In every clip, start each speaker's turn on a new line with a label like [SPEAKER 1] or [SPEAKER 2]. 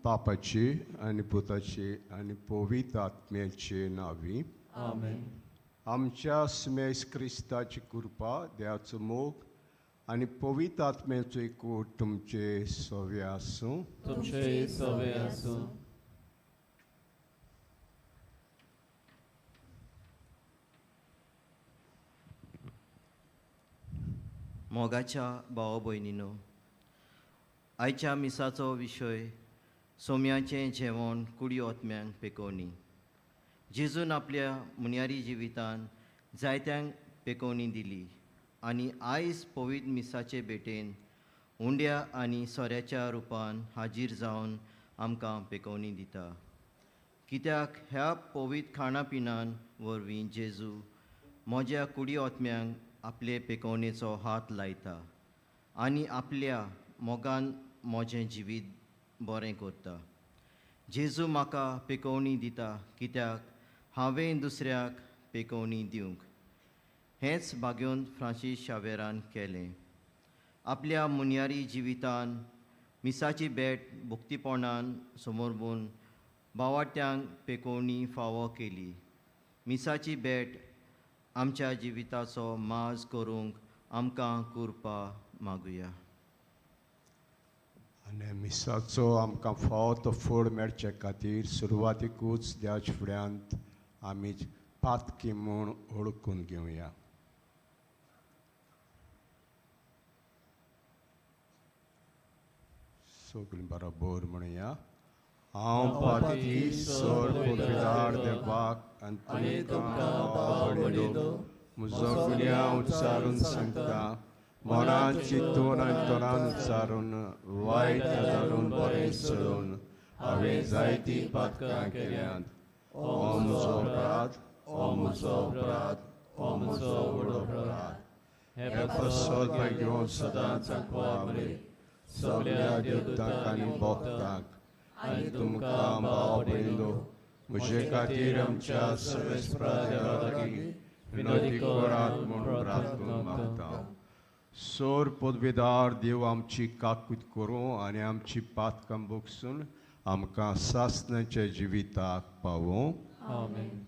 [SPEAKER 1] बापाची आनी पुताची आनी पवित्र आत्म्याची नांवी.
[SPEAKER 2] आमेन.
[SPEAKER 1] आमच्या स्मेस क्रिस्ताची कृपा, देवाचो मोग आनी पवित्र आत्म्याचो एकवट तुमचे सवे आसूं.
[SPEAKER 2] तुमचे सवे आसूं.
[SPEAKER 3] मोगाच्या भाव भयणीनो, आयच्या मिसाचो विशय सोम्याचें जेवण कुडी ओतम्यांक पेकोवणी. जेजून आपल्या मुन्यारी जिवितान जायत्यांक पेकोवणी दिली आनी आयज पवित्र मिसाचे भेटेन उंड्या आनी सोऱ्याच्या रुपान हाजीर जावन आमकां पेकोवणी दिता, कित्याक ह्या पवित्र खाणा पिणान वरवीं जेजू म्हज्या कुडी ओतम्यांक आपले पेकोवणेचो हात लायता आनी आपल्या मोगान म्हजें जिवीत बरें करता. जेजू म्हाका पेकोवणी दिता कित्याक हांवें दुसऱ्याक पेकोवणी दिवंक. हेंच भाग्योन फ्रांसीस शावेरान केलें. आपल्या मुन्यारी जिवितान मिसाची भेट भक्तीपणान समर्पून बावाट्यांक पेकोवणी फावो केली. मिसाची भेट आमच्या जिविताचो माज करूंक आमकां कृपा मागुया.
[SPEAKER 1] आनी मिसाचो आमकां फावो तो फोड मेळचे खातीर सुरवातीकूच देवाच्या फुड्यांत आमी पातकी म्हूण ओळखून घेवया. सगळीं बरोबर म्हणया, हांव पातकी, सोर पुरपिदार देवाक आनी तुमकां भाव, म्हजो गुन्यांव उच्चारून सांगता. मनान चिंतून आनी तोंडान उच्चारून, वायट धरून बरें सोडून हांवें जायतीं पातकां केल्यांत. ओ म्हजो अपराध, ओ म्हजो अपराध, ओ म्हजो व्हड अपराध.
[SPEAKER 2] हे
[SPEAKER 1] हे पसत घेवन सदांच आंकवार सगळ्या देवतांक आनी भक्तांक आनी तुमकां भाव भयणींनो, म्हजे खातीर आमच्या सर्वेस्परा देवा लागीं विनंती करात म्हूण प्रार्थना मागता. सोर पदवेदार देव आमची काकूत करूं आनी आमची पातकां भोगसून आमकां सासणाच्या जिविताक पावोवं.
[SPEAKER 2] आमेन.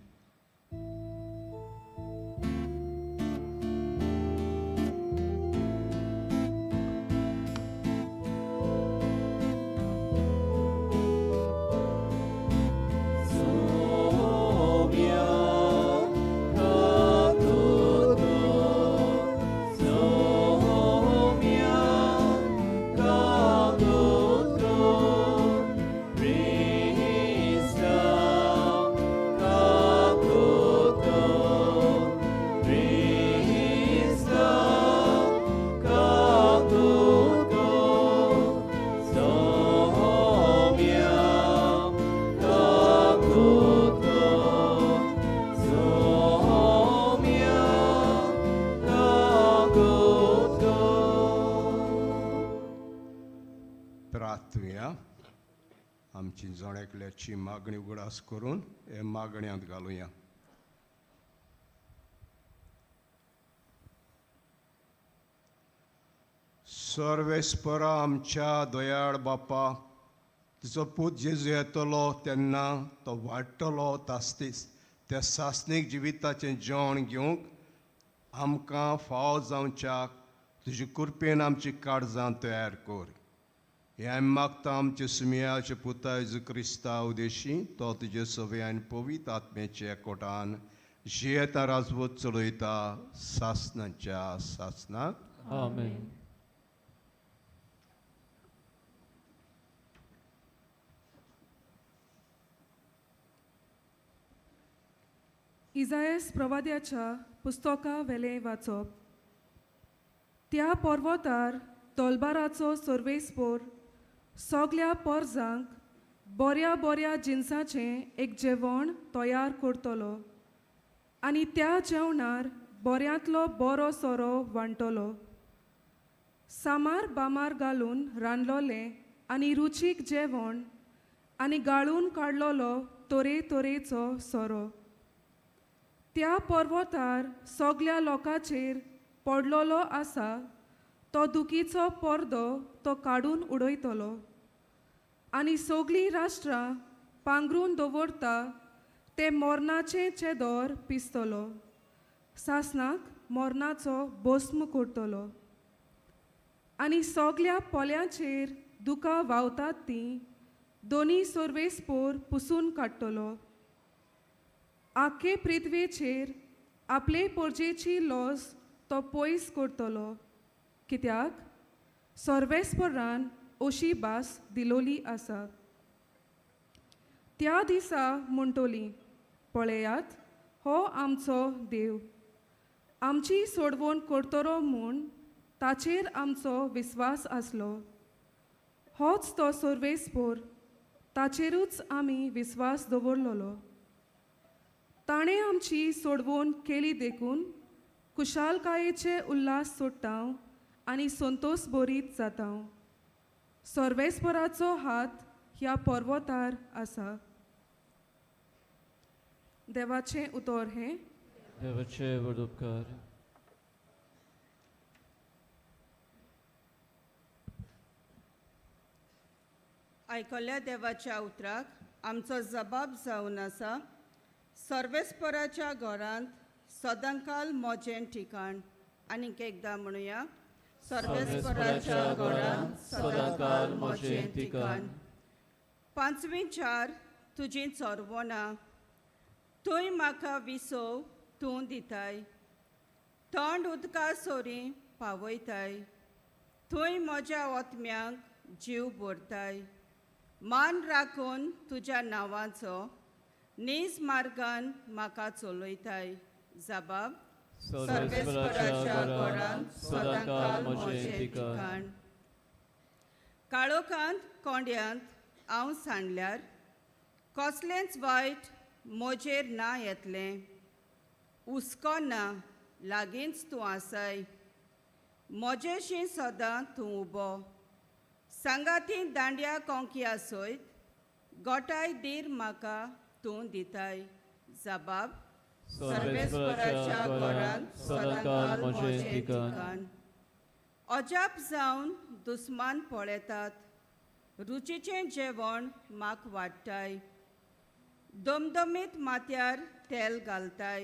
[SPEAKER 1] प्रार्थुया. आमची जण एकल्याची मागणी उगडास करून हे मागण्यांत घालुया. सर्वेस्परा आमच्या दयाळ बापा, तुजो पूत जेजू येतलो तेन्ना तो वाडटलो तास्तीस त्या सासणीक जिविताचें जेवण घेवंक आमकां फावो जावच्याक तुजे कृपेन आमची काळजां तयार कर. हें आमी मागता आमच्या सुमयाच्या पुता जेजू क्रिस्ता उदेशी, तो तुजे सवे आनी पवित्र आत्म्याच्या एकवटान जियेता, राजवत चलयता सासणाच्या सासणाक.
[SPEAKER 2] आमेन.
[SPEAKER 4] इजायस प्रवाद्याच्या पुस्तका वेलें वाचप. त्या पर्वतार तलबाराचो सर्वेस्पोर सगल्या पोरजांक बऱ्या बऱ्या जिनसाचें एक जेवण तयार करतलो आनी त्या जेवणार बऱ्यांतलो बरो सोरो वांटलो. सामार बामार घालून रांदलोलें आनी रुचीक जेवण आनी गाळून काडलोलो तरेतरेचो सोरो. त्या पर्वतार सगल्या लोकांचेर पडलोलो आसा तो दुखीचो पडदो तो काडून उडयतलो आनी सगळीं राष्ट्रां पांगरून दवरता ते मोरनाचें चेदोर पिसतलो, सासणाक मोरनाचो भस्म करतलो. आनी सगल्या पोल्यांचेर दुकां व्हांवतात तीं दोनी सर्वेस्पोर पुसून काडटलो. आख्खे पृथ्वेचेर आपले पोरजेची लॉस तो पयस करतलो, कित्याक सर्वेस्परान अशी भास दिलोली आसा. त्या दिसा म्हणटली, पळयात हो आमचो देव, आमची सोडवण करतलो म्हूण ताचेर आमचो विस्वास आसलो. होच तो सर्वेस्पोर, ताचेरूच आमी विस्वास दवरलेलो. ताणें आमची सोडवण केली देखून खुशालकायेचे उल्हास सोडटा आनी संतोस बरीत जाता. सर्वेस्पराचो हात ह्या पर्वतार आसा. देवाचें उतर हें.
[SPEAKER 2] देवाचे व्हड उपकार.
[SPEAKER 5] आयकल्या देवाच्या उतराक आमचो जबाब जावन आसा, सर्वेस्पराच्या घरांत सदांकाल म्हजें ठिकाण. आनीक एकदां म्हणुया,
[SPEAKER 2] सर्वेस्पराच्या घरांत सदांकाल म्हजें ठिकाण.
[SPEAKER 5] पांचवी चार तुजीं चोरवणां, थंय म्हाका विसव तूं दिताय, थंड उदका सोरी पावयताय, थंय म्हज्या ओतम्यांक जीव भरताय. मान राखून तुज्या नांवाचो नीज मार्गान म्हाका चलयताय. जबाब,
[SPEAKER 2] सर्वेस्पराच्या घरांत सदांकाल म्हजें ठिकाण.
[SPEAKER 5] काळोखांत कोंड्यांत हांव सांडल्यार कसलेंच वायट म्हजेर ना येतलें. हुस्को ना, लागींच तूं आसाय, म्हजेशी सदां तूं उबो. सांगाती दांड्या कोंकया सयत गोठाय धीर म्हाका तूं दिताय. जबाब,
[SPEAKER 2] सर्वेस्पराच्या घरांत सदांकाल म्हजें ठिकाण.
[SPEAKER 5] अजाप जावन दुस्मान पळयतात, रुचीचें जेवण म्हाक वाडटाय, दमदमीत माथ्यार तेल घालताय.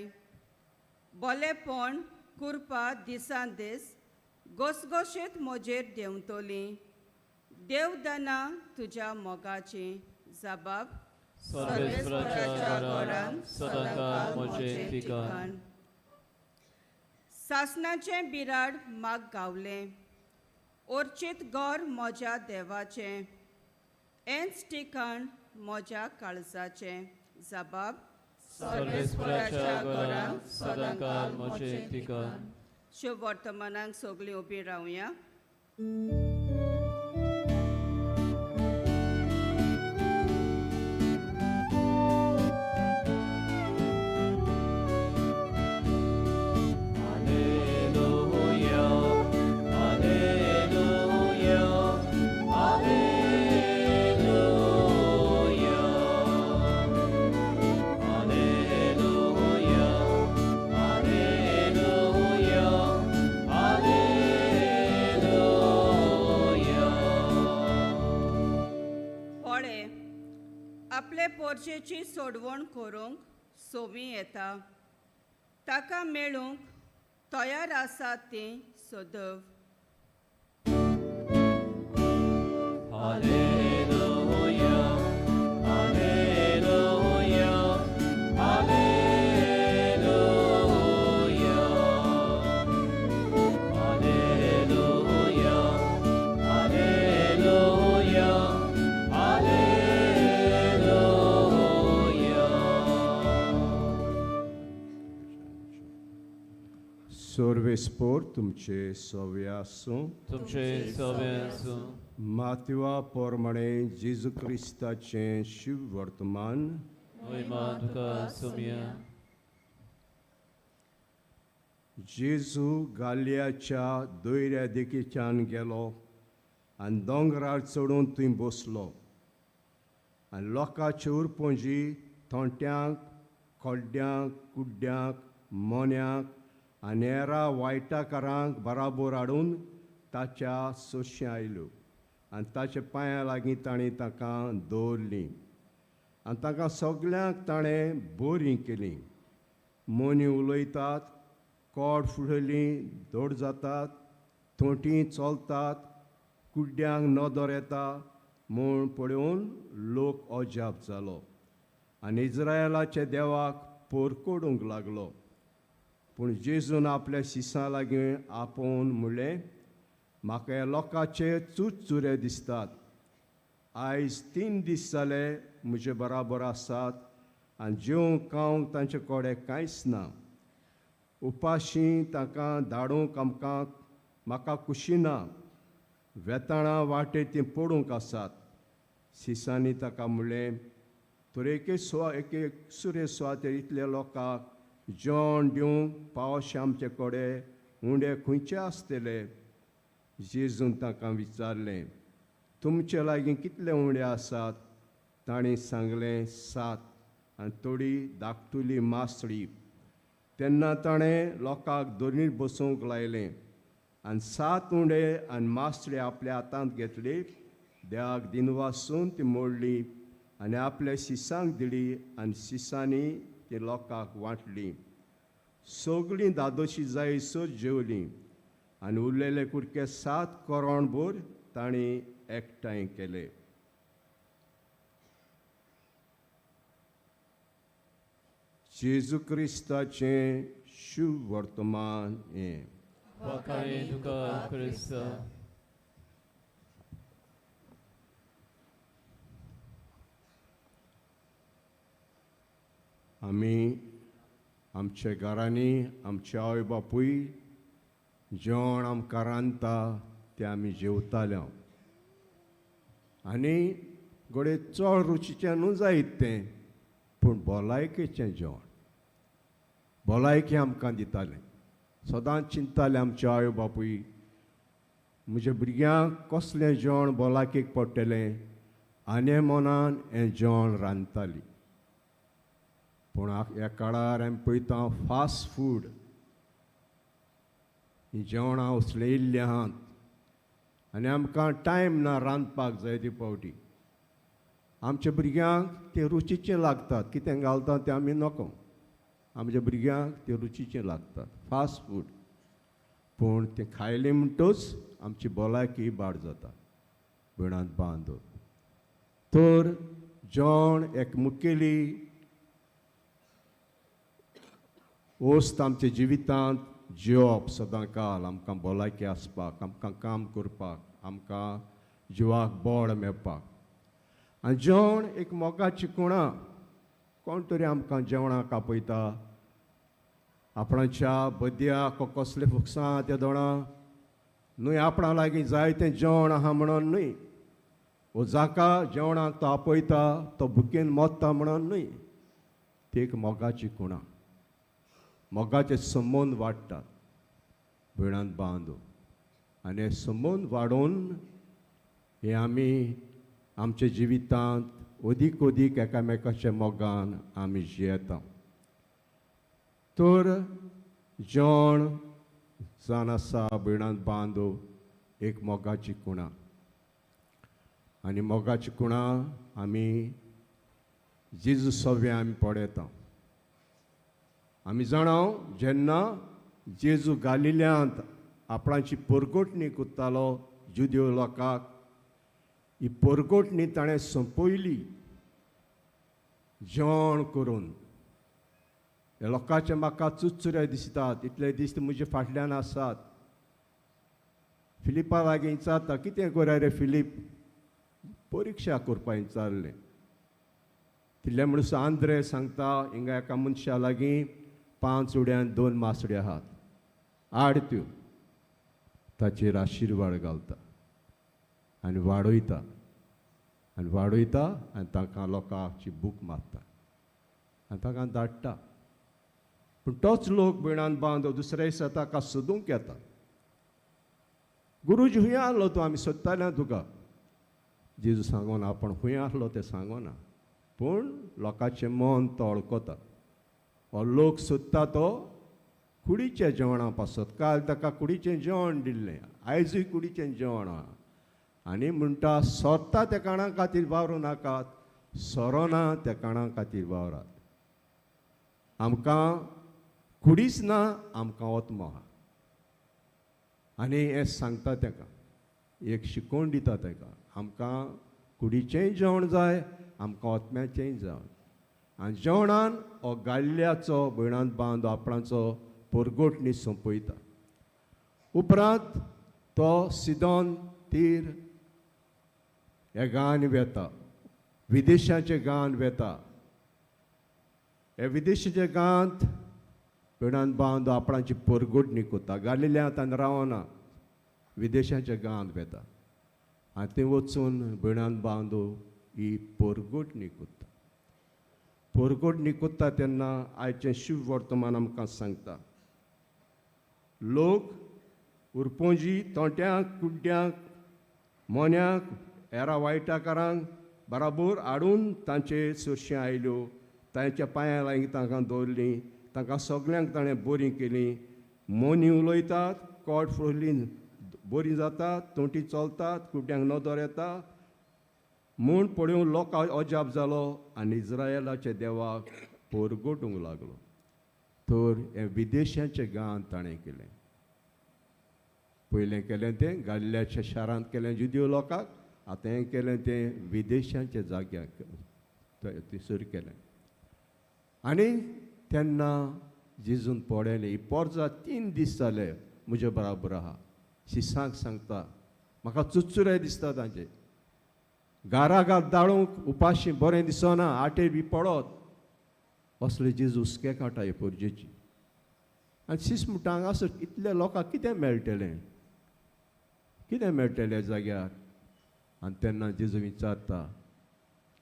[SPEAKER 5] बोलेपण कुरपा दिसान दीस घसघशीत म्हजेर देंवतली. देवदाना तुज्या मोगाची. जबाब,
[SPEAKER 2] सर्वेस्पराच्या घरांत सदांकाल म्हजें ठिकाण.
[SPEAKER 5] सासणाचें बिराड म्हाक गावलें, ओर्चीत घर म्हज्या देवाचें, हेंच ठिकाण म्हज्या काळजाचें. जबाब,
[SPEAKER 2] सर्वेस्पराच्या घरांत सदांकाल म्हजें ठिकाण.
[SPEAKER 5] शुभ वर्तमानाक सगळीं उबीं रावया.
[SPEAKER 2] Alleluia, Alleluia, Alleluia. Alleluia, Alleluia, Alleluia.
[SPEAKER 5] पळे आपले पोरशेची सोडवण करूंक सोमी येता, ताका मेळूंक तयार आसा ती सदव.
[SPEAKER 2] Alleluia, Alleluia, Alleluia. Alleluia, Alleluia, Alleluia.
[SPEAKER 1] सर्वेस्पोर तुमचे सवे आसूं.
[SPEAKER 2] तुमचे सवे आसूं.
[SPEAKER 1] मातवा पोरमाणे जेजू क्रिस्ताचें शिव वर्तमान.
[SPEAKER 2] महिमा तुका सुमया.
[SPEAKER 1] जेजू गालियाच्या दोयऱ्या देकेच्यान गेलो आनी दोंगरार चडून थंय बसलो आनी लोकांच्यो उरपंजी थोंट्यांक, खोड्ड्यांक, कुड्ड्यांक, मोन्यांक आनी हेरा वायटाकारांक बराबर हाडून ताच्या सोंशें आयल्यो आनी ताच्या पांयां लागीं ताणें तांकां दवरलीं आनी तांकां सगल्यांक ताणें बरीं केलीं. मोनी उलयतात, कोड फुडलीं धड जातात, थोंटी चलतात, कुड्ड्यांक नदर येता म्हूण पळोवन लोक अजाप जालो आनी इज्रायलाच्या देवाक पोरकोडूंक लागलो. पूण जेजून आपल्या शिसां लागीं आपोवन म्हणलें, म्हाका ह्या लोकांचे चुरचुरे दिसतात. आयज 3 दीस जाले म्हजे बराबर आसात आनी जेवंक खावंक तांचे कडेन कांयच ना. उपाशी तांकां धाडूंक आमकां म्हाका खुशी ना. वेताळां वाटे तीं पडूंक आसात. शिसांनी ताका म्हणलें, तर एके एके सुरे सुवातेर इतल्या लोकांक जेवण दिवंक पावशे आमचे कडेन उंडे खंयचे आसतले? जेजून तांकां विचारलें, तुमचे लागीं कितले उंडे आसात? तांणी सांगलें, 7 आनी थोडी धाकटुली मासळी. तेन्ना ताणें लोकांक दोनीर बसोवंक लायलें आनी 7 उंडे आनी मासळी आपल्या हातांत घेतली, देवाक दिनवासून ती मोडली आनी आपल्या शिसांक दिली आनी शिसांनी ती लोकांक वांटली. सगळीं दादोशी जायसर जेवलीं आनी उरलेले कुडके 7 करोणभर तांणी एकठांय केले. जेजू क्रिस्ताचें शुभ वर्तमान हें.
[SPEAKER 2] वाखाणे तुका क्रिस्ता.
[SPEAKER 1] आमी आमच्या घरांनी आमचे आवय बापूय जेवण आमकां रांदता तें आमी जेवताले आनी घडये चड रुचीचें न्हू जायत तें, पूण भलायकेचें जेवण भलायकी आमकां दितालें. सदांच चिंतताले आमचे आवय बापूय, म्हज्या भुरग्यांक कसलें जेवण भलायकेक पडटलें आनी मनान हें जेवण रांदताली. पूण ह्या काळार आमी पळयता फास्ट फूड हीं जेवणां उसळिल्लीं आहात आनी आमकां टायम ना रांदपाक जाय ते फावटी. आमच्या भुरग्यांक तें रुचीचें लागतात, कितें घालता तें आमी नको. आमच्या भुरग्यांक तें रुचीचें लागतात फास्ट फूड. पूण तें खायलें म्हणटच आमची भलायकी इबाड जाता. भयणांत बांदो तर जेवण एक मुखेली वस्त आमच्या जिवितांत जिवप सदां काल आमकां भलायकी आसपाक, आमकां काम करपाक, आमकां जिवाक बळ मेळपाक. आनी जेवण एक मोगाची खुणा. कोण तरी आमकां जेवणाक आपयता, आपणाच्या बद्याक कसले फुकसां त्या दोणां न्हय, आपणा लागीं जाय तें जेवण आहा म्हणून न्हय, वो जाका जेवणाक तो आपयता तो भुकेन मोत्ता म्हणून न्हय, ती एक मोगाची खुणा. मोगाचे संबंद वाडटात भयणांत बांदो आनी हे संबंद वाडोवन हे आमी आमच्या जिवितांत अदीक अदीक एकामेकाच्या मोगान आमी जियेता. तर जेवण जावन आसा भयणांत बांदो एक मोगाची खुणा. आनी मोगाची खुणा आमी जेजू सव्या आमी पळयता. आमी जाणा जेन्ना जेजू गालिल्यांत आपणाची परगटणी करतालो जुदेव लोकांक, ही परगटणी ताणें सोंपयली जेवण करून. ह्या लोकांचे म्हाका चुरचुरे दिसतात, इतले दीस म्हजे फाटल्यान आसात. फिलिपा लागीं विचारता, कितें करूया रे फिलीप, परिक्षा करपाक विचारलें. तितले म्हणसर आंद्रे सांगता, हिंगा एका मनशा लागीं 5 उड्यान 2 मासड्यो आहात, आड त्यो. ताचेर आशिर्वाद घालता आनी वाडयता आनी वाडयता आनी तांकां लोकांची भूक मारता आनी तांकां धाडटा. पूण तोच लोक भयणान बांदो दुसऱ्या दिसा ताका सोदूंक येता. गुरुजी हुंय आहलो तूं, आमी सोदताले तुका. जेजू सांगोना आपूण हुंय आहलो तें सांगोना, पूण लोकांचें मन तो वळखता. हो लोक सोदता तो कुडीच्या जेवणा पासत. काल ताका कुडीचें जेवण दिल्लें, आयजूय कुडीचें जेवण आहा. आनी म्हणटा सोरता त्या काणा खातीर वावरूं नाकात, सोरोना त्या काणा खातीर वावरात. आमकां कुडीच ना, आमकां ओत्मो आहा. आनी हें सांगता ताका, एक शिकोवण दिता ताका, आमकां कुडीचेंय जेवण जाय, आमकां ओत्म्याचेंय जेवण. आनी जेवणान हो गाल्ल्याचो भयणांत बांद आपणाचो पोरगोटणी सोंपयता. उपरांत तो सिदोन तीर ह्या गांवांनी वेता, विदेशाच्या गांवांत वेता. ह्या विदेशाच्या गांवांत भयणांत बांद आपणाची पोरगोटणी कोता. गालिल्यांत आनी रावना, विदेशाच्या गांवांत वेता आनी थंय वचून भयणांत बांदो ही पोरगोटणी कोत्ता. पोरगोटणी कोत्ता तेन्ना आयचें शिव वर्तमान आमकां सांगता, लोक उरपोंजी तोंट्यांक कुड्ड्यांक मोन्यांक हेरा वायटाकारांक बराबर हाडून तांचे सोरशें आयल्यो, तांच्या पांयां लागीं तांकां दवरलीं, तांकां सगल्यांक ताणें बरीं केलीं. मोनी उलयतात, कोट फुडलीं बरीं जातात, तोंटी चलतात, कुड्ड्यांक नदर येता म्हूण पळोवन लोकांक अजाप जालो आनी इस्रायलाच्या देवाक पोरगोटूंक लागलो. तर हें विदेशाच्या गांवांत ताणें केलें. पयलें केलें तें गाल्ल्याच्या शारांत केलें जुदियो लोकांक, आतां हें केलें तें विदेशांच्या जाग्याक थंयसर केलें. आनी तेन्ना जेजून पळयलें ही पोरजा 3 दीस जाले म्हजे बराबर आहा. शिसांक सांगता म्हाका चुचुरे दिसता तांचे, गारागार दाळूंक उपाशी बरें दिसना, आटे बी पडत असले जेजू हुस्के काडटा हे पोरजेची. आनी शीस म्हणटा हांगासर इतल्या लोकांक कितें मेळटलें, कितें मेळटलें जाग्यार. आनी तेन्ना जेजू विचारता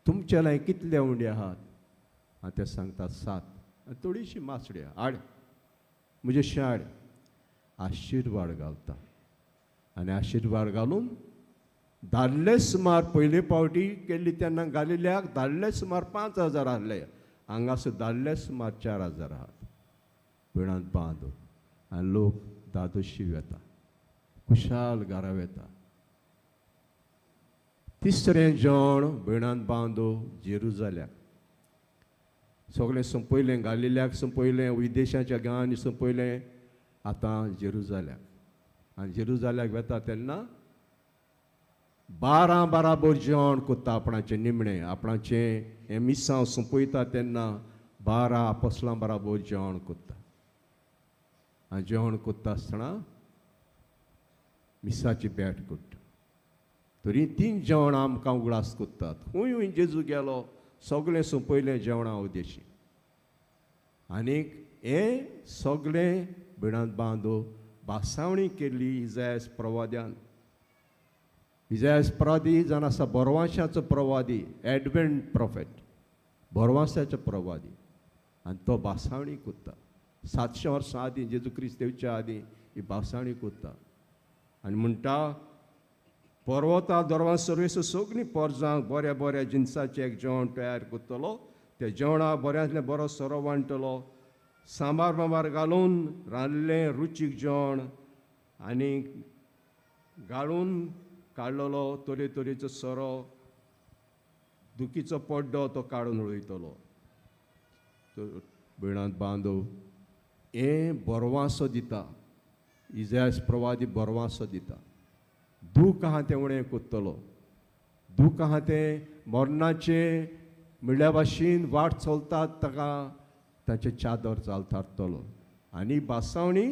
[SPEAKER 1] तुमचे लागीं कितले उंडे आहात. आनी ते सांगता 7 आनी थोडीशी मासडी हाड म्हजे शाड. आशिर्वाद घालता आनी आशिर्वाद घालून धाडले सुमार पयले पावटी केल्ली तेन्ना गालिल्याक धाडले सुमार 5000 आहले, हांगासर धाडले सुमार 4000 आहात. पिणांत बांद आनी लोक दादोशी वेता, खुशाल घरा वेता. तिसरें जेवण भयणांत बांदो जेरुजाल्याक सगळें सोंपयलें, गालिल्याक सोंपयलें, विदेशाच्या गांवांनी सोंपयलें, आतां जेरुजाल्याक. आनी जेरुजाल्याक वेता तेन्ना 12 बराबर जेवण कोत्ता आपणाचें निमणें, आपणाचें हें मिसांव सोंपयता तेन्ना 12 आपोसलां बराबर जेवण कोत्ता. आनी जेवण कोत्ता आसतना मिसाची भेट कोत्ता. तरी 3 जेवणां आमकां उगडास कोत्तात. खूंय खूंय जेजू गेलो सगळें सोंपयलें जेवणां उद्देशी. आनीक हें सगळें भिणांत बांदो भासावणी केल्ली इजायस प्रवाद्यान. इजायस प्रवादी जावन आसा बोरवांशाचो प्रवादी, एडवेंट प्रोफेट, बोरवांशाचो प्रवादी. आनी तो भासावणी कोत्ता 700 वर्सां आदीं, जेजू क्रिस्त येवच्या आदीं ही भासावणी कोत्ता. आनी म्हणटा पर्वता दरवां सर्वेस सगळीं पोरजांक बऱ्या बऱ्या जिनसाचें एक जेवण तयार करतलो, त्या जेवणाक बऱ्यांतलें बरो सोरो वांट्टलो, सांबार बांबार घालून रांदलें रुचीक जेवण आनी गाळून काडलेलो तरेतरेचो सोरो, दुखीचो पड्डो तो काडून उडयतलो. तर भयणांत बांदो हें बरवासो दिता, इजायस प्रवादी बरवासो दिता. दूख आहा तें उणें कोत्तलो, दूख आहा तें मरणाचें म्हणल्या भाशेन वाट चलतात ताका ताचें चादर चालतारतलो. आनी बासावणी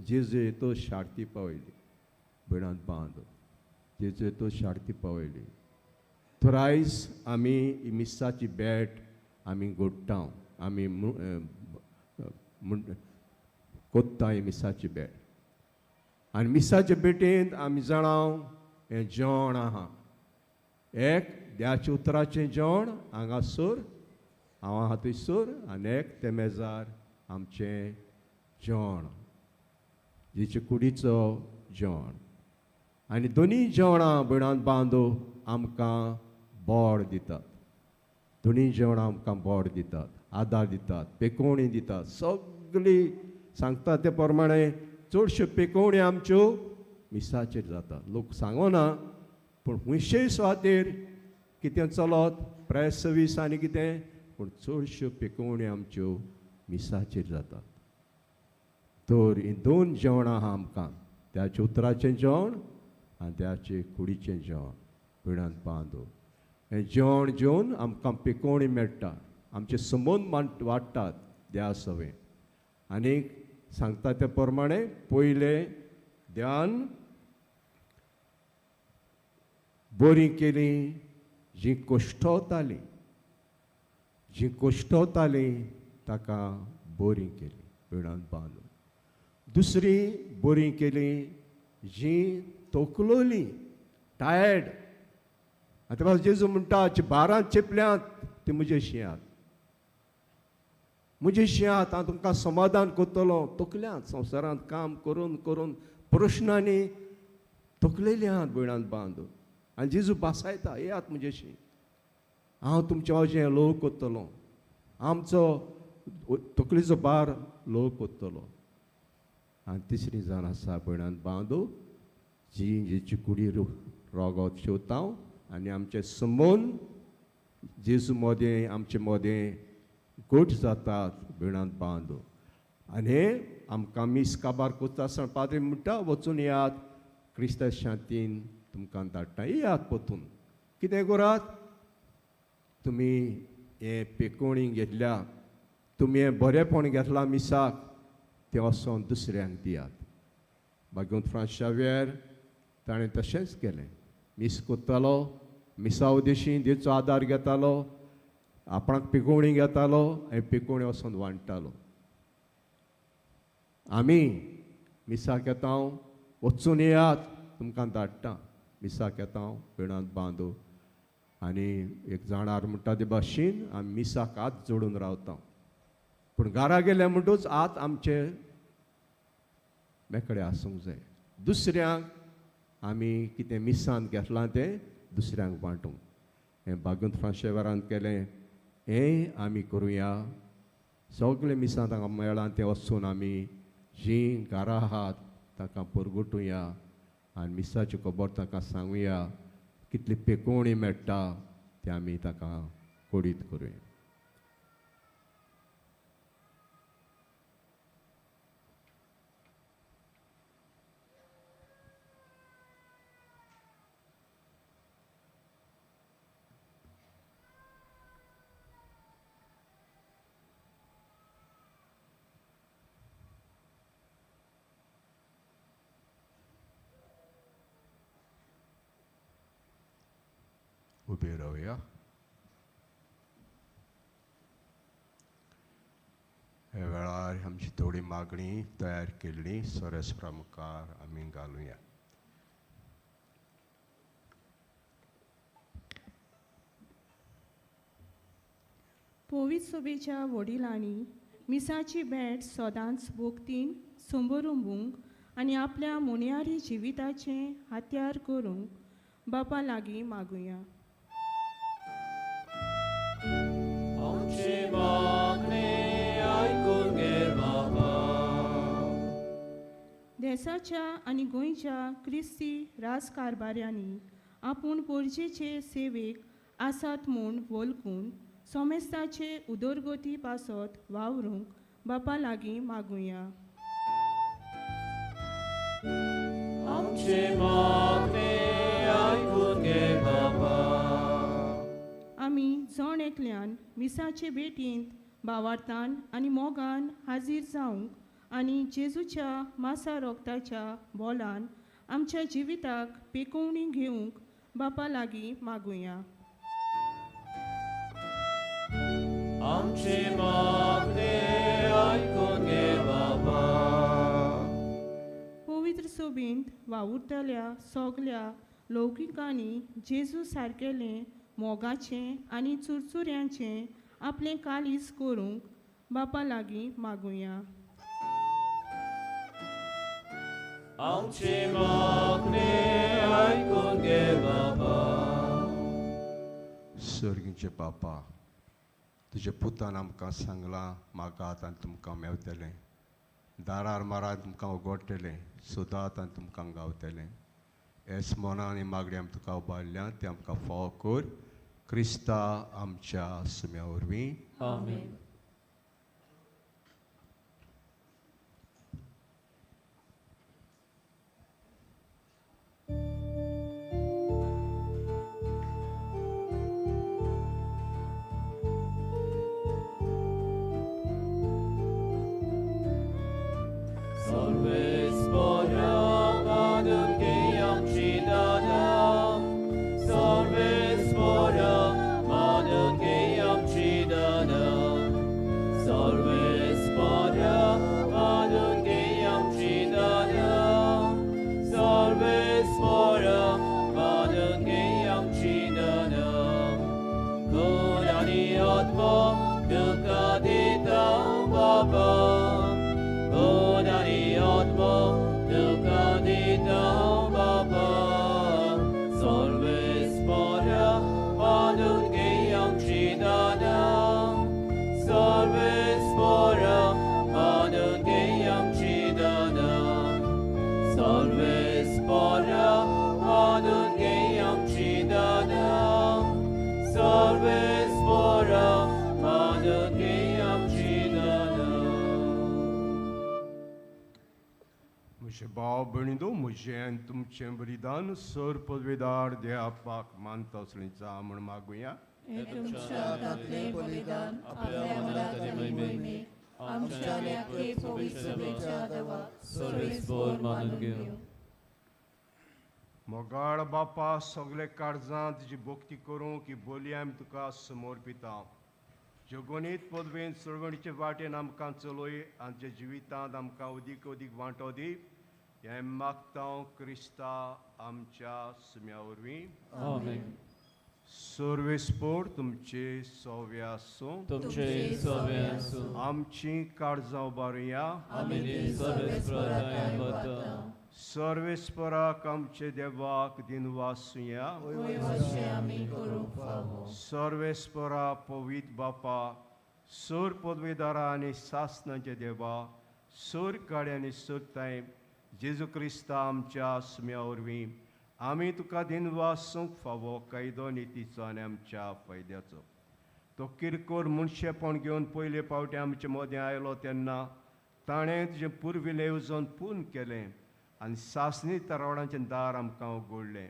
[SPEAKER 1] जेजू तो शार्ती पावयली. भयणांत बांद जेजू तो शार्ती पावयली. तर आयज आमी ही मिसाची भेट आमी गोडटा, आमी कोत्ता ही मिसाची भेट. आनी मिसाचे भेटेंत आमी जाणां हें जेवण आहा, एक देवाच्या उतराचें जेवण हांगासर हांव आहा थंयसर, आनी एक ते मेजार आमचें जेवण जेचे कुडीचो जेवण. आनी दोनी जेवणां भयणांत बांदो आमकां बोड दितात, दोनी जेवणां आमकां बोड दितात, आदार दितात, पेकोवणी दितात. सगळी सांगता ते प्रमाणे चडश्यो पेकोवण्यो आमच्यो मिसाचेर जाता. लोक सांगना पूण खुंयशेय सुवातेर कितें चलत प्रेस सर्वीस आनी कितें, पूण चडश्यो पिकोवण्यो आमच्यो मिसाचेर जातात. तर हीं दोन जेवणां आहा आमकां, त्याचे उतराचें जेवण आनी त्याचे कुडीचें जेवण. पिडान बांदू हें जेवण जेवन आमकां पिकोवणी मेळटा, आमचे संबंद वाडटात देवा सवें. आनी सांगता ते प्रमाणे पयलें ध्यान बरी केली जी कोश्टवताली, जी कोश्टवताली ताका बरी केली पिडान बांदून. दुसरी बरी केली जी तोखलोली, टायर्ड. आतां पासून जेजू म्हणटा बारां चेपल्यांत ती म्हजे शिंयात, म्हजे शिंयात, हांव तुमकां समाधान करतलो. तोखल्यांत संवसारांत काम करून करून प्रश्नांनी तोखलेली आहात भयणांत बांदून. आनी जेजू बासायता, येयात म्हजेशी, हांव तुमचें अशें लोव करतलो, आमचो तकलेचो भार लोव करतलो. आनी तिसरी जाण आसा भयणांत बांदू जी जेची कुडी रोगोत शिवता आनी आमचे संबंद जेजू मोदें आमचे मोदें गोट जातात भयणांत बांदू. आनी हें आमकां मीस काबार करता आसतना पाद्री म्हणटा वचून येयात, क्रिस्ता शांतीन तुमकां धाडटा, येयात परतून. कितें करात, तुमी हें पेकोणी घेतल्या, तुमी हें बरेंपण घेतलां मिसाक, तें वचोन दुसऱ्यांक दियात. बागवंत फ्रांस शाव्यर ताणें तशेंच केलें. मीस कोत्तालो, मिसा उदेशी देचो आदार घेतालो, आपणाक पिकोवणी घेतालो आनी पिकोवणी वचोन वांट्टालो. आमी मिसाक येता, वचून येयात, तुमकां धाडटा. मिसाक येता, पिणांत बांदू. आनी एक जाणार म्हणटा ते भाशेन आमी मिसाक हात जोडून रावता, पूण घरा गेले म्हणटूच हात आमचे मेकळे आसूंक जाय. दुसऱ्यांक आमी कितें मिसान घेतलां तें दुसऱ्यांक वांटूंक. हें बागवंत फ्रांस शेवरान केलें, हें आमी करुया. सगळें मिसां तांकां मेळ्ळां तें वचून आमी जीं घरां आहात तांकां परगटुया आनी मिसाची खबर तांकां सांगुया, कितली पेकोवणी मेळटा तें आमी तांकां कोडीत करुया. उबे रावया. ह्या वेळार आमची थोडी मागणी तयार केल्ली सोरेस्परा मुखार आमी घालुया.
[SPEAKER 6] पवित्र सोबेच्या वडिलांनी मिसाची भेट सदांच भोगतीन संबरुंबूंक आनी आपल्या मुनियारी जिविताचें हत्यार करूंक बापा लागीं मागुया.
[SPEAKER 2] आमचें मागणें आयकून घे बाबा.
[SPEAKER 6] देसाच्या आनी गोंयच्या क्रिस्ती राजकारभाऱ्यांनी आपूण पोरजेचे सेवेक आसात म्हूण वळखून सोमेस्ताचे उदरगती पासत वावरूंक बापा लागीं मागुया.
[SPEAKER 2] आमचें मागणें आयकून घे बाबा.
[SPEAKER 6] आमी जण एकल्यान मिसाचे भेटींत भावार्थान आनी मोगान हाजीर जावंक आनी जेजूच्या मासा रोगताच्या बोलान आमच्या जिविताक पेकोवणी घेवंक बापा लागीं मागुया.
[SPEAKER 2] आमचें मागणें आयकून घे बाबा.
[SPEAKER 6] पवित्र सोबींत वावुरतल्या सगल्या लौकिकांनी जेजू सारकेलें मोगाचें आनी चुरचुऱ्यांचें आपलें कालीज करूंक बापा लागीं मागुया.
[SPEAKER 2] आमचें मागणें आयकून घे बाबा.
[SPEAKER 1] सर्गीचे बापा, तुज्या पुतान आमकां सांगलां, मागात आनी तुमकां मेवतलें, दारार मारात तुमकां उगडटलें, सोदात आनी तुमकां गावतलें. हेच मनान आनी मागणी आमी तुका उबारल्या तें आमकां फावो कर क्रिस्ता आमच्या सुम्या वरवीं.
[SPEAKER 2] आमेन. Sarvespora manun geyam chidana. Sarvespora manun geyam chidana. Sarvespora manun geyam chidana. Sarvespora manun geyam chidana. Kurani atma dukadita baba. Kurani atma dukadita baba. Sarvespora manun geyam chidana. Sarvespora manun geyam chidana. Sarvespora manun geyam chidana. Sarvespora manun geyam chidana.
[SPEAKER 1] म्हजे भाव भयणींनो म्हजें आनी तुमचें बलिदान sir पदवेदार देवापाक मानता असलें जा म्हूण मागुया.
[SPEAKER 7] हे तुमच्या हातांतलें बलिदान आपल्या मनात आनी मोहिमेक आमच्या आनी आखे पवित्र सभेच्या देवाक
[SPEAKER 2] सर्वेस्पोर मानून घेवं.
[SPEAKER 1] मोगाळ बापा सगळे काळजांत तुजी भक्ती करूंक ही बोली आमी तुका समर्पिता. जगोनीत पदवेन चळवणीचे वाटेन आमकां चलय आमच्या जिवितांत आमकां अदीक अदीक वांटो दी हें मागता क्रिस्ता आमच्या सुम्या वरवीं.
[SPEAKER 2] आमेन.
[SPEAKER 1] सर्वेस्पोर तुमचे सव्या आसूं.
[SPEAKER 2] तुमचे सवे आसूं.
[SPEAKER 1] आमची काळजां उबारुया.
[SPEAKER 2] आमी ती सर्वेस्पोरा वता.
[SPEAKER 1] सर्वेस्पराक आमचे देवाक दिनवासुया.
[SPEAKER 7] वय अशें आमी करूंक फावो.
[SPEAKER 1] सर्वेस्परा पवित बापा सोर पदवेदारा आनी सासनाचे देवा सोर काडे आनी सोदताय जेजू क्रिस्ता आमच्या सुम्या वरवीं आमी तुका दिनवासूंक फावो कायदो नितीचो आनी आमच्या फायद्याचो. तो किरकोर मनशेपण घेवन पयले फावटी आमचे मदें आयलो तेन्ना ताणें तुजें पुर्विल्लें येवजण पूर्ण केलें आनी सासणी तरवाडांचें दार आमकां उगडलें.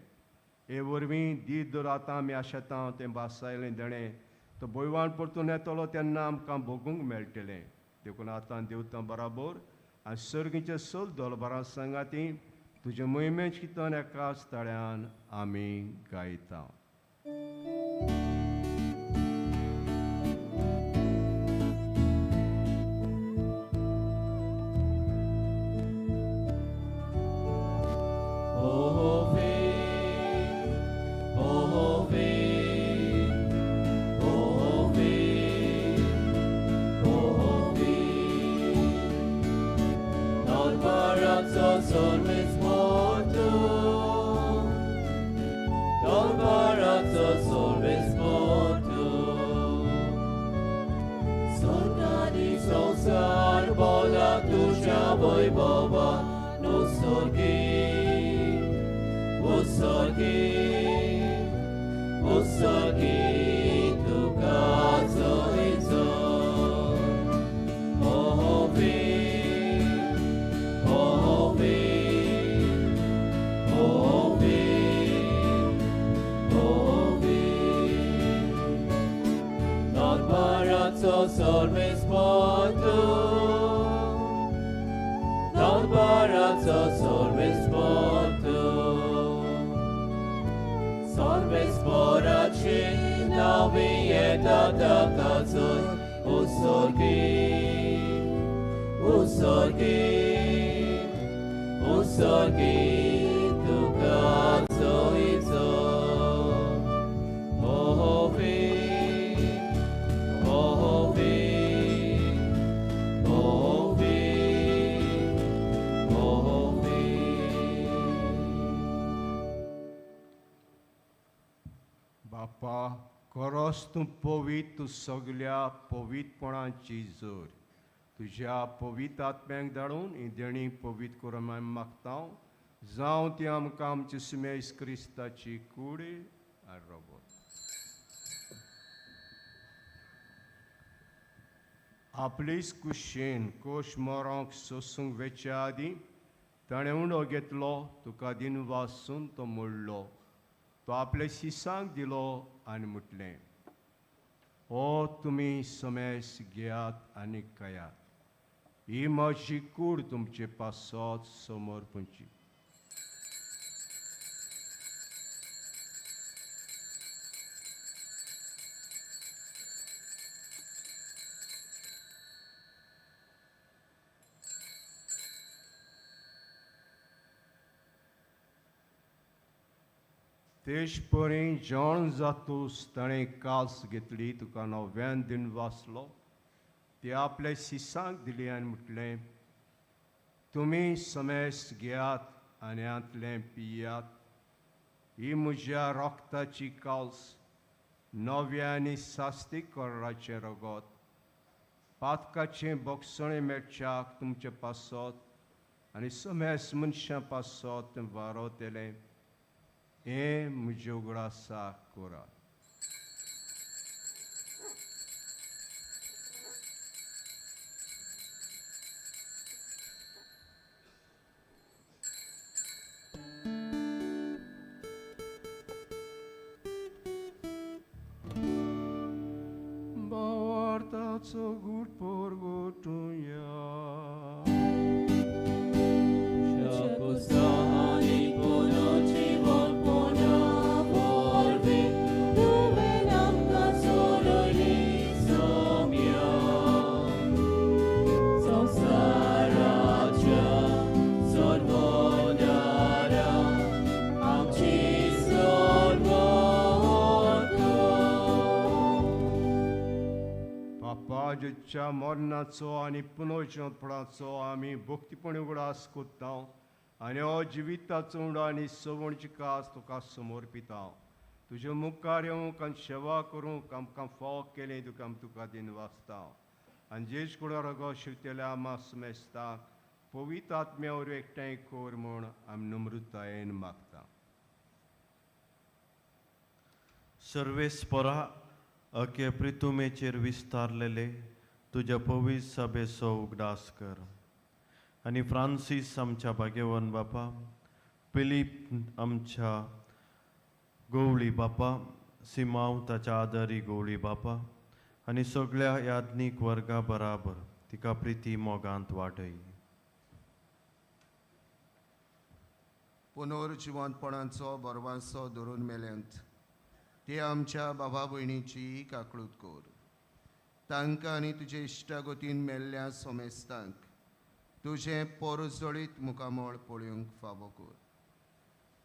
[SPEAKER 1] हे वरवीं दीत दर आतां आमी आशेता तें भासायलें देणें तो भोयवान परतून येतलो तेन्ना आमकां भोगूंक मेळटलें. देखून आतां देवतां बराबर आनी सर्गीचे सोल दोलबारां सांगाती तुजे मोहिमेच कितन एकाच ताळ्यान आमी गायता.
[SPEAKER 2] Ove, ove, ove, ove. Dal barazzo sorves mortu. Dal barazzo sorves mortu. Sorgani sonsar bola tusha boy boba no sorgi. Usagi, usagi tuka zoizo. Ovi, ovi, ovi, ovi. Not barazzo solves mortu. Non barazzo solves mortu. Solves moraci navieta takazoi usorgi, usorgi, usorgi tukazoizo. Ovi, ovi, ovi, ovi.
[SPEAKER 1] बापा खरोच तूं पवित्र तूं सगल्या पवित्रपणाची जोर तुज्या पवित्र आत्म्याक धाडून ही देणी पवित्र करून आमी मागता. जावं ती आमकां आमची सुमेश क्रिस्ताची कूड आनी रोबोट. आपलीच कुशीन कोश मरोंक सोसूंक वेच्या आदीं ताणें उंडो घेतलो, तुका दिनवासून तो मोडलो, तो आपल्या शिसांक दिलो आनी म्हटलें, हो तुमी समेस घेयात आनी खायात, ही म्हजी कूड तुमचे पासत समर्पणची. तेश परी जेवण जातूस ताणें कास घेतली, तुका नव्यान दिन वाचलो, ते आपल्या शिसांक दिली आनी म्हटलें, तुमी समेस घेयात आनी हांतलें पियात, ही म्हज्या रोगताची काल्स, नव्या आनी सास्ती कराचें रगत, पातकाचें बोगसणें मेळच्याक तुमचे पासत आनी समेस मनशां पासत तें वारोतलें, हें म्हज्या उगडासाक करात. भावार्थाचो गूट परगटुया.
[SPEAKER 7] तुवें आमकां सोडयली सोम्या, संवसाराच्या सोडवणाऱ्या आमची सोडवण कर.
[SPEAKER 1] बापा, जेच्या मरणाचो आनी पुनर्जिवपणाचो आमी भक्तीपणी उगडास कोत्ता आनी हो जिविताचो उंडो आनी सवणची कास तुका समर्पिता. तुजे मुखार येवंक आनी सेवा करूंक आमकां फावो केलें तुका आमी तुका दिनवासता. आनी जेज कुडो रगो शिवतेल्या आमा समेस्ताक पवित्र आत्म्या वरवीं एकठांय कर म्हूण आमी नम्रतायेन मागता.
[SPEAKER 8] सर्वेस्परा, अके प्रितुमेचेर विस्तारलेले तुज्या पवित्र सभेचो उगडास कर आनी फ्रांसीस आमच्या भाग्यवन बापा, फिलीप आमच्या गवळी बापा, सिमांव ताच्या आदारी गवळी बापा आनी सगळ्या याज्ञीक वर्गा बराबर तिका प्रिती मोगांत वाडय.
[SPEAKER 9] पुनर्जिवंतपणाचो बरवासो धरून मेल्यांत ते आमच्या बाबा भयणीची काकळूत कर. तांकां आनी तुजे इश्टागतीन मेल्ल्या सोमेस्तांक तुजें पोरजळीत मुखामळ पळोवंक फावो कर.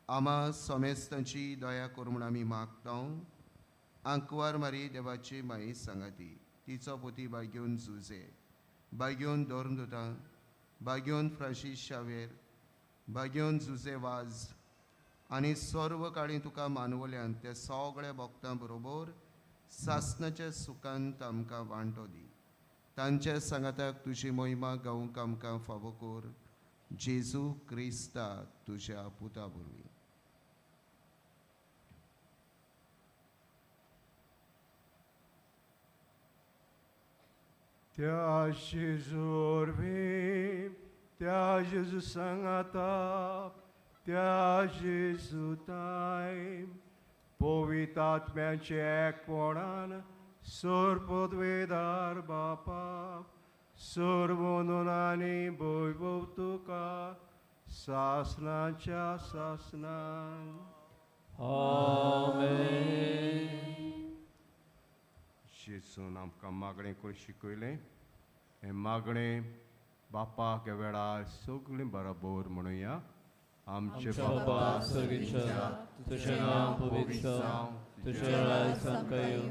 [SPEAKER 9] आमा सोमेस्तांची दया कर म्हूण आमी मागता. आंकवार मारी देवाची माई सांगाती, तिचो पोती बागेवन जुजे, बागेवन धर्मदुतां, बागेवन फ्रांसीस शावेर, बागेवन जुजे वाज आनी सर्व काळी तुका मानवल्यान त्या सगळ्या भक्तां बरोबर सासणाच्या सुखांत आमकां वांटो दी. तांच्या सांगाताक तुजी मोहिमा गावंक आमकां फावो कर, जेजू क्रिस्ता तुज्या पुता वरवीं.
[SPEAKER 1] त्या जेजू वरवीं, त्या जेजू सांगाता, त्या जेजू ताय पवित्र आत्म्याचे एकपणान सर्वपदवेदार बापा, सर्व आनी वैभव तुका सासनाच्या सासनान.
[SPEAKER 2] आमेन.
[SPEAKER 1] जेजून आमकां मागणें करून शिकयलें. हें मागणें बापाक वेळार सगळीं बरोबर म्हणुया. आमचे
[SPEAKER 2] आमच्या बापा सर्गीच्या, तुजें नांव पवित्र जावं, तुजें राज आमकां येवं,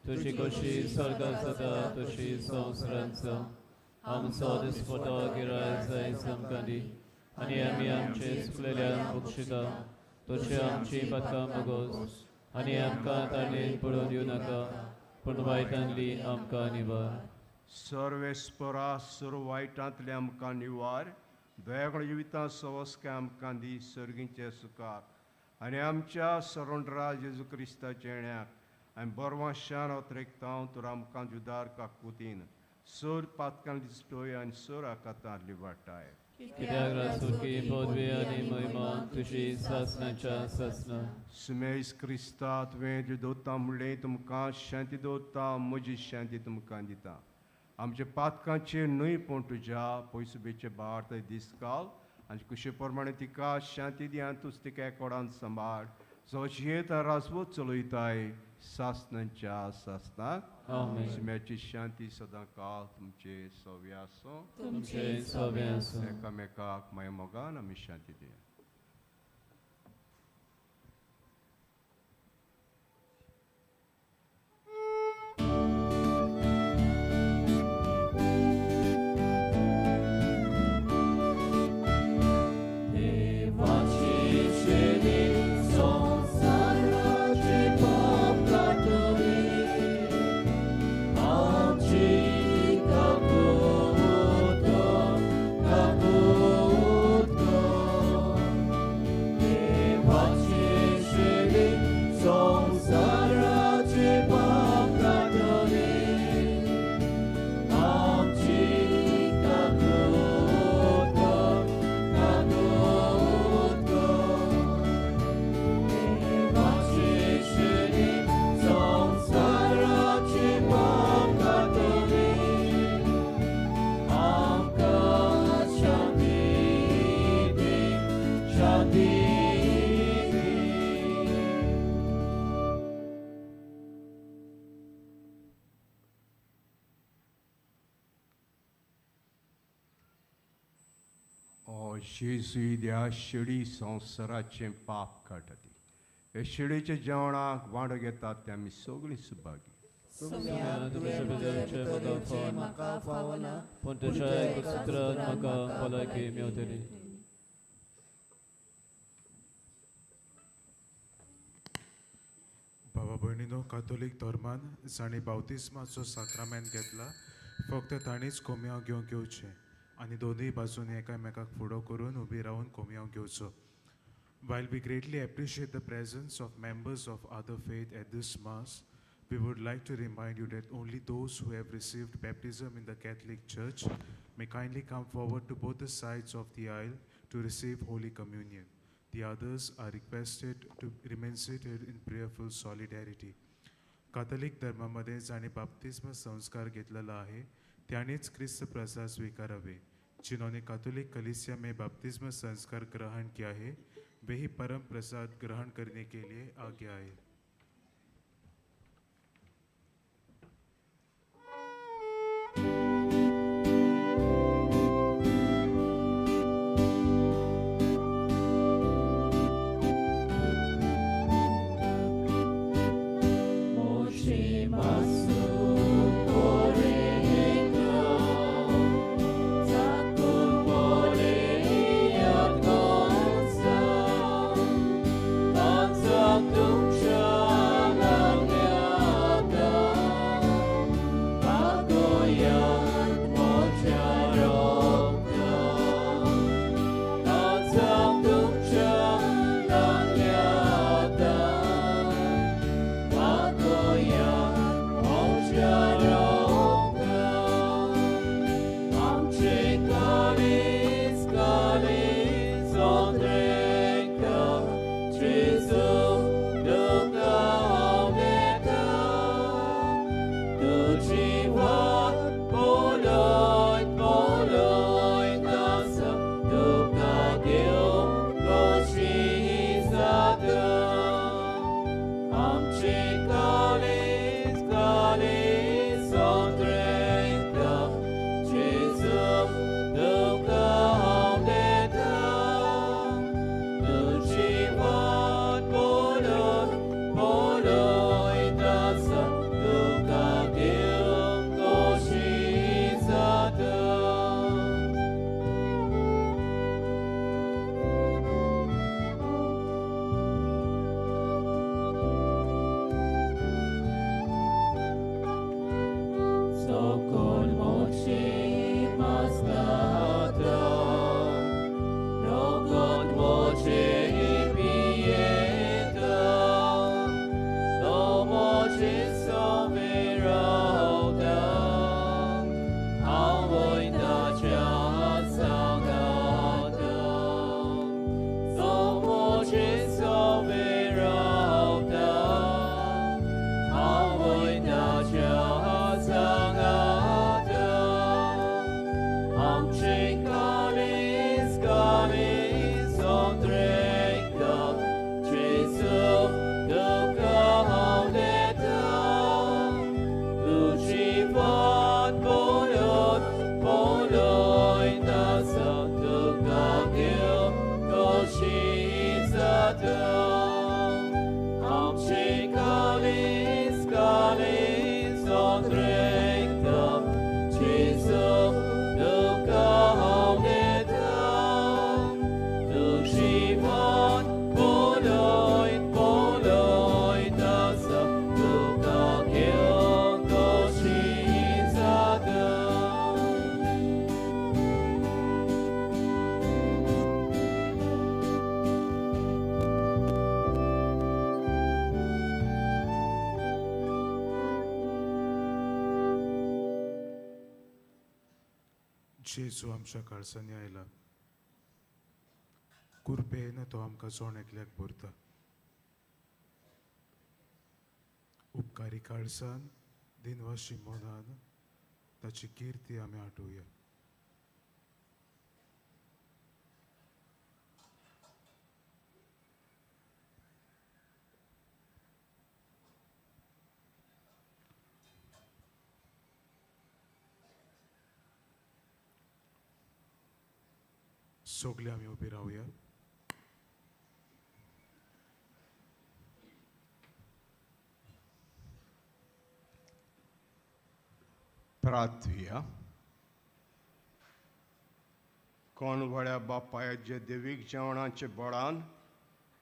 [SPEAKER 2] तुजी खोशी स्वर्गात जाता तशी संवसारांत जावं. आमचो दिसपटो गिराय जायज आमकां दी आनी आमी आमचे चुकलेल्यांक बक्षिता तशी आमची पातकां भोगोस आनी आमकां ताणें पडोवन दिवं नाका, पूण वायटांतली आमकां निवार.
[SPEAKER 1] सर्वेस्परा, सर्व वायटांतले आमकां निवार. दयागण जिविता सवस्काय आमकां दी सर्गींचे सुखाक आनी आमच्या सरोंडरा जेजू क्रिस्ताच्या येण्याक आनी बरवा शान अत्रेकता तुर आमकां जुदार काकुतीन सोर पातकां दिसतोय आनी सोर आकातां लिवाटाय.
[SPEAKER 2] कित्याक रासुकी पदवी आनी महिमा तुजी सासणाच्या सासणा.
[SPEAKER 1] सुमेस क्रिस्ता तुवें ज्यो दवरता म्हणलें तुमकां शांती दवरता, म्हजी शांती तुमकां दिता. आमच्या पातकांचेर न्हय पूण तुज्या पयसुबेचे भार दीस काल आनी कुशे प्रमाणे तिका शांती दी आनी तूंच तिका एकोडान सांबाळ जो जियेता राजवत चलयताय सासणाच्या सासणाक.
[SPEAKER 2] आमेन.
[SPEAKER 1] सुम्याची शांती सदां काल तुमचे सव्या आसूं.
[SPEAKER 2] तुमचे सवे आसूं.
[SPEAKER 1] एकामेकाक माय मोगान आमी शांती दिया. जेजू ह्या शिडी संवसाराचें पाप काडटा ती हे शिडीच्या जेवणाक वांटो घेतात ते आमी सगळीं सुभागी.
[SPEAKER 7] म्हाका फावना
[SPEAKER 2] पूण तुज्या एका सुत्रान म्हाका भलायकी मेवतली.
[SPEAKER 10] बाबा भयणीनो, कातोलीक धर्मान जांणी बावतिस्माचो साक्रामेंत घेतला फक्त तांणीच कोमयांव घेवंक येवचें आनी दोनूय बाजूनी एकामेकाक फुडो करून उबी रावन कोमयांव घेवचो. While we greatly appreciate the presence of members of other faith at this Mass, we would like to remind you that only those who have received baptism in the Catholic Church may kindly come forward to both the sides of the aisle to receive Holy Communion. The others are requested to remain seated in prayerful solidarity. Catholic धर्मामध्ये जांणी बाप्तिस्म संस्कार घेतलेला आहे त्यांनीच क्रिस्त प्रसाद स्वीकारावे. जिन्होंने Catholic कलीसिया में बपतिस्मा संस्कार ग्रहण किया है वे ही परम प्रसाद ग्रहण करने के लिए आगे आए.
[SPEAKER 7] Sokol mochi maskata.
[SPEAKER 10] जेजू आमच्या काळसांनी आयला. कुरपेन तो आमकां जोण एकल्याक भरता. उपकारी काळसान दिनवाशी मनान ताची किर्ती आमी आठोवया. सगळे आमी उबी रावया.
[SPEAKER 1] प्रार्थुया. कोण व्हड्या बापायचे देवीक जेवणाचे बळान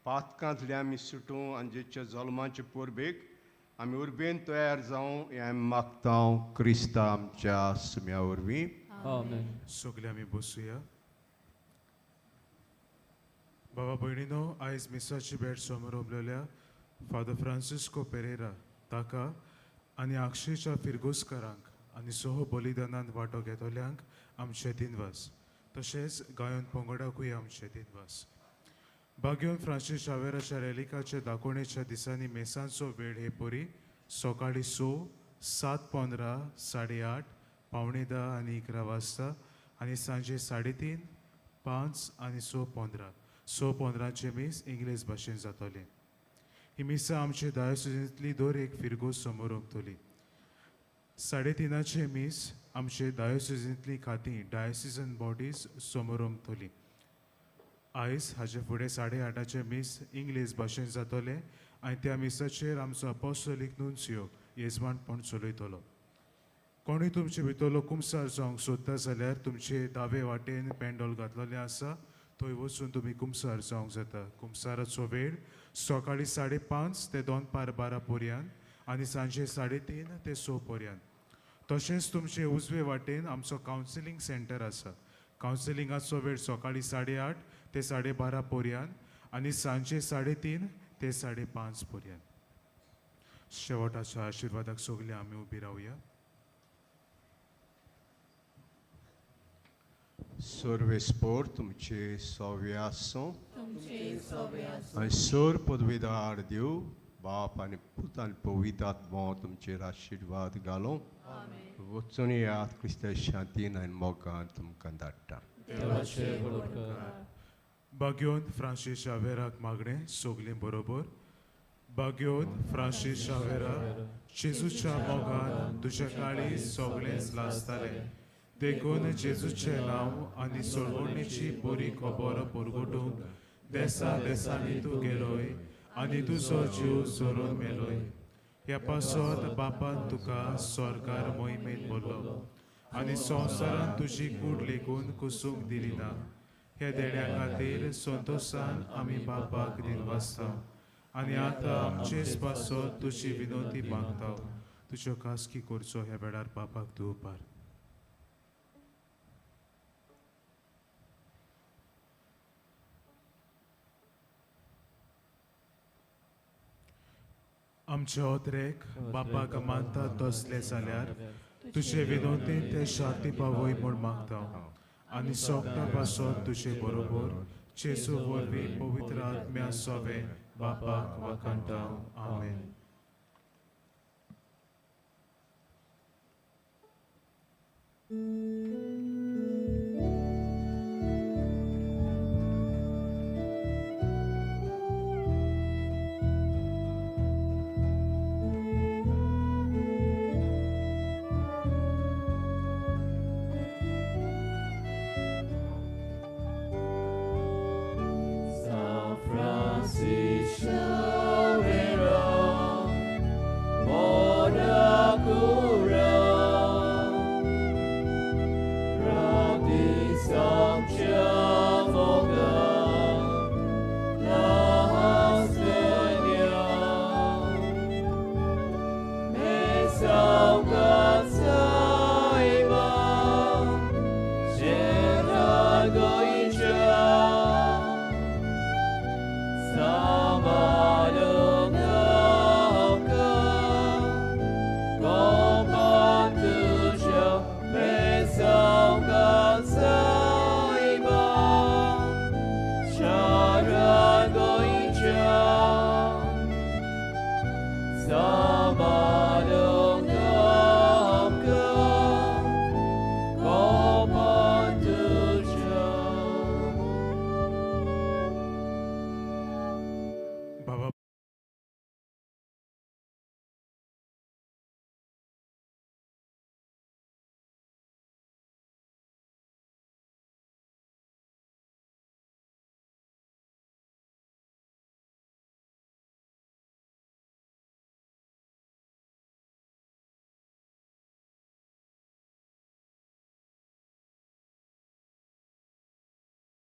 [SPEAKER 1] पातकांतले आमी सुटूं आनी जेच्या जल्माचे परबेक आमी उर्बेन तयार जावं हें मागता क्रिस्ता आमच्या सुम्या वरवीं.
[SPEAKER 2] आमेन.
[SPEAKER 10] सगळे आमी बसुया. बाबा भयणीनो, आयज मिसाची भेट समोर फादर फ्रांसिस्को पेरेरा ताका आनी आक्षेच्या फिरगोस्करांक आनी सह बलिदानांत वांटो घेतल्यांक आमचे दिनवास. तशेंच गायन पंगडाकूय आमचे दिनवास. बाग्योन फ्रांसीस शावेराच्या रेलिकाच्या दाखोवणेच्या दिसांनी मेसांचो वेळ हे परी सकाळीं 6, 7:15, 8:30, 9:45 आनी 11 वाजता आनी सांजे 3:30, 5 आनी 6:15. 6:15 मीस इंग्लीश भाशेन जातलें. ही मिसां आमचे डायोसिजींतली दर एक फिरगोज समोर ओंपतली. 3:30 मीस आमचे डायोसिजींतली खातीं डायोसिजन बॉडीज समोर ओंपतली. आयज हाजे फुडें 8:30 मीस इंग्लीश भाशेन जातलें आनी त्या मिसाचेर आमचो अपोस्टोलीक नुन्सियो येजमानपण चलयतलो. कोणूय तुमचे भितरलो कुमसार जावंक सोदता जाल्यार तुमचे दावे वाटेन पेंडोल घातलेलें आसा, थंय वचून तुमी कुमसार जावंक जाता. कुमसाराचो वेळ सकाळीं 5:30 ते 11:45 पर्यंत आनी सांजे 3:30 ते 6 पर्यंत. तशेंच तुमचे उजवे वाटेन आमचो कावन्सिलींग सेंटर आसा. कावन्सिलिंगाचो वेळ सकाळीं 8:30 ते 12:30 पर्यंत आनी सांजे 3:30 ते 5:30 पर्यंत. शेवटाच्या आशिर्वादाक सगळे आमी उबी रावया.
[SPEAKER 1] सर्वेस्पोर तुमचे सव्य आसूं आनी सर पदवीदार देव बाप आनी पूत आनी पवित्र आत्मो तुमचेर आशिर्वाद घालूं. वचून येयात क्रिस्तांव शांतीन आनी मोगान तुमकां धाडटा.
[SPEAKER 10] बाग्योन फ्रांसीस शावेराक मागणें सगळीं बरोबर. बाग्योन फ्रांसीस शावेरा, जेजूच्या मोगान तुज्या काळी सगळेंच लासतालें, देखून जेजूचें नांव आनी सोडवणेची बरी खबर परगटूंक देसा देसांनी तूं गेलोय आनी तुजो जीव झरोवन मेलोय. ह्या पासत बापान तुका सरकार मोहिमेन बोल्लो आनी संवसारान तुजी कूड लेगून कुसूंक दिली ना. ह्या देण्या खातीर संतोशान आमी बापाक दिनवासता आनी आतां आमचेच पासत तुजी विनोती मागता. तुज्यो खासगी करचो ह्या वेळार बापाक तूं उपार. आमचे ओतरेक बापाक मानता तसले जाल्यार तुजे विनोतीन ते शांती पावय म्हूण मागता आनी सोगटा पासत तुजे बरोबर जेजू वरवीं पवित्र आत्म्या सोवे बापाक वाखाणटा. आमेन.